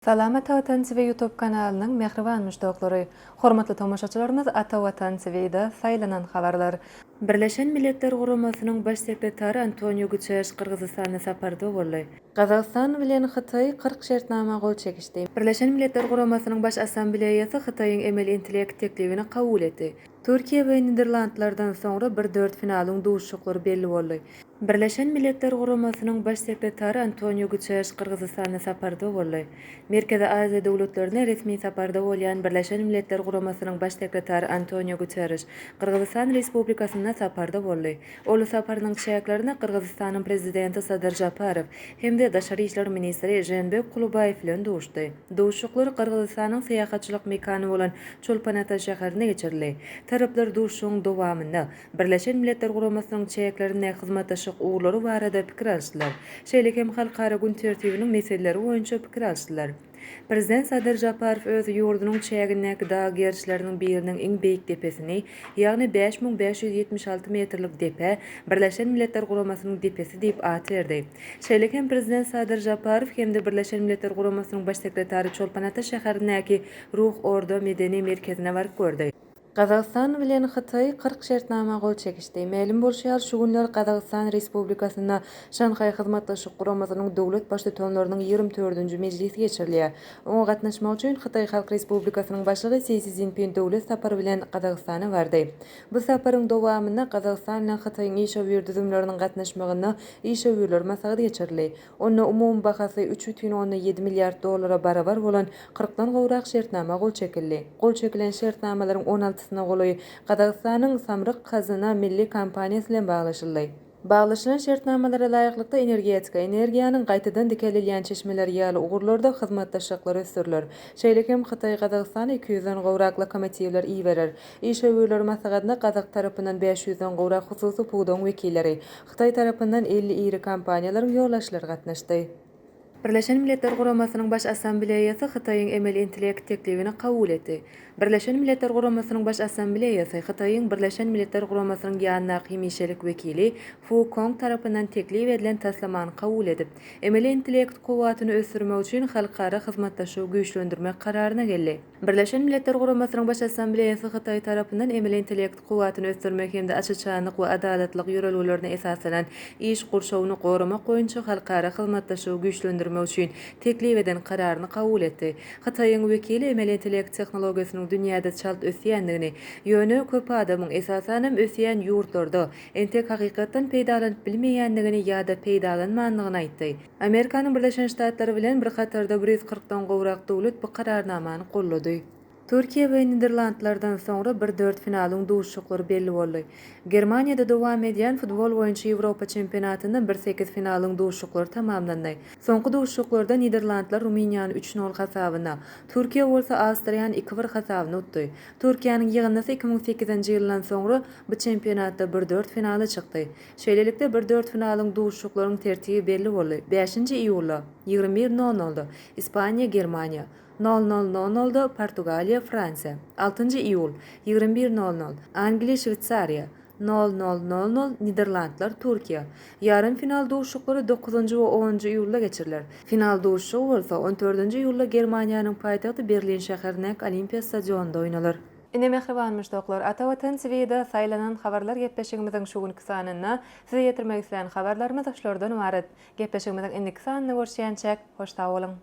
Salam Ata Watan TV YouTube kanalynyň mähriban muşdaklary! Hormatly tomaşaçylarymyz Ata Watan TV-da saýlanan habarlar. Birleşen Milletler Guramasynyň Baş sekretary Antonio Guterreş Gyrgyzystanda saparda boldy. Gazagystan bilen Hytaý 40 şertnama gol çekişdi. Birleşen Milletler Guramasynyň Baş Assambleýasy Hytaýyň emeli intellekt teklibini kabul etdi. Türkiýe we Niderlandlardan soňra bir dört finalyň duşuşyklary belli boldy. Birleşen Milletler Guramasynyň Baş sekretary Antonio Guterreş Gyrgyzystanda saparda boldy. Merkezi Aziýa döwletlerine resmi saparda bolýan Birleşen Milletler Guramasynyň Baş sekretary Antonio Guterreş Gyrgyzystan Respublikasynda saparda boldy. Ol saparynyň çäklerinde Gyrgyzystanyň Prezidenti Sadyr Žaparow hem-de daşary işler ministri Žeenbek Kulubaýew bilen duşdy. Duşuşyklar Gyrgyzystanyň syýahatçylyk mekany bolan Çolpan-Ata şäherinde geçirildi. Taraplar duşuşygyň dowamynda Birleşen Milletler Guramasynyň çäklerindäki hyzmatdaşlyk ugurlary barada pikir alyşdylar. Şeýle hem halkara gün tertibiniň meseleleri boýunça pikir alyşdylar. Prezident Sadyr Žaparow öz ýurdunyň çägindäki dag gerişleriniň biriniň iň beýik depesini, ýagny 5576 metrlik depä Birleşen Milletler Guramasynyň depesi diýip at berdi. Şeýle hem Prezident Sadyr Žaparow hem-de Birleşen Milletler Guramasynyň Baş sekretary Çolpan-Ata şäherindäki Ruh Orda medeni merkezine baryp gördi. Gazagystan bilen Hytaý 40 şertnama gol çekişdi. Mälim bolşy ýaly, şu günler Gazagystan Respublikasynda Şanhaý Hyzmatdaşlyk Guramasynyň döwlet Baştutanlarynyň ýigrimi dördünji mejlisi geçirilýär. Oňa gatnaşmak üçin Hytaý Halk Respublikasynyň Başlygy Si Szinpin döwlet sapary bilen Gazagystana bardy. Bu saparyň dowamynda Gazagystan bilen Hytaýyň işewür düzümleriniň gatnaşmagynda işewürler maslahaty geçirildi. Onda umumy bahasy 3,7 milliard dollara barabar bolan kyrkdan gowrak şertnama gol çekildi. Gol çekilen şertnamalaryň on altysyna golaýy Gazagystanyň Samryk-Kazyna milli kompaniýasy bilen baglaşyldy. Baglaşylan şertnamalara laýyklykda, energetika, energiýanyň gaýtadan dikeldilýän çeşmeleri ýaly ugurlarda hyzmatdaşlyklar ösdüriler. Şeýle hem Hytaý Gazagystana iki ýüzden gowrak lokomotiwler iberer. Işewürler maslahatyna gazak tarapyndan bäş ýüzden gowrak hususy pudagyň wekilleri, Hytaý tarapyndan 50 iri kompaniýalaryň ýolbaşçylary gatnaşdy. Birleşen Milletler Guramasynyň Baş Assambleýasy Hytaýyň emeli intellekt teklibini kabul etdi. Birleşen Milletler Guramasynyň Baş Assambleýasy Hytaýyň Birleşen Milletler Guramasynyň ýanyndaky hemişelik wekili Fu Kong tarapyndan teklip edilen taslamany kabul edip, emeli intellekt kuwwatyny ösdürmek üçin halkara hyzmatdaşlygy güýçlendirmek kararyna geldi. Birleşen Milletler Guramasynyň Baş Assambleýasy Hytaý tarapyndan emeli intellekt kuwwatyny ösdürmek hem-de aç-açanlyk we adalatlylyk ýörelgelerine esaslanan iş gurşawyny goramak boýunça halkara hyzmatdaşlygy güýçlendirmek üçin teklip eden kararyny kabul etdi. Hytaýyň wekili emeli intellekt tehnologiýasynyň dünýäde çalt ösýändigini, ýöne köp adamyň, esasanam ösýän ýurtlarda, entek hakykatdan peýdalanyp bilmeýändigini ýa-da peýdalanmandygyny aýtdy. Amerikanyň Birleşen Ştatlary bilen bir hatarda 140 dan gowrak döwlet bu kararnamany goldady. Türkiýe we Niderlandlardan soňra bir dört finalyň duşuşyklary belli boldy. Germaniýada dowam edýän futbol boýunça Ýewropa çempionatynda bir sekiz finalyň duşuşyklary tamamlandy. Soňky duşuşyklarda Niderlandlar Rumyniýany üç nol hasabyna, Türkiýe bolsa Awstriýany iki bir hasabyna utdy. Türkiýäniň ýygyndysy 2008-nji ýyldan soňra bu çempionatda bir dört finala çykdy. Şeýlelikde, bir dörtfinalyň duşuşyklaryň tertibi belli boldy, bäşinji iýulda, 21 nol nolda, Ispaniýa, Germaniýa, nol nol nol nolda, Portugaliýa, Fransiýa, altynjy iýul, 21 nol nol, Angliýa, Şweýsariýa, nol nol nol nol, Niderlandlar, Türkiýe. Ýarym final duşuşyklary dokuzynjy we onunjy iýulda geçiriler. Final duşuşygy bolsa on dördünji iýulda Germaniýanyň paýtagty Berlin şäherindäki Olimpiýa stadionynda oýnalar. Ine mähriban muşdaklar, Ata Watan TVda saýlanan habarlar gepleşigimiziň şu günki sanynda size ýetirmek islän habarlarymyz şulardan ybarat. Gepleşigimiziň indiki sanynda görüşýänçäk, hoş sag boluň!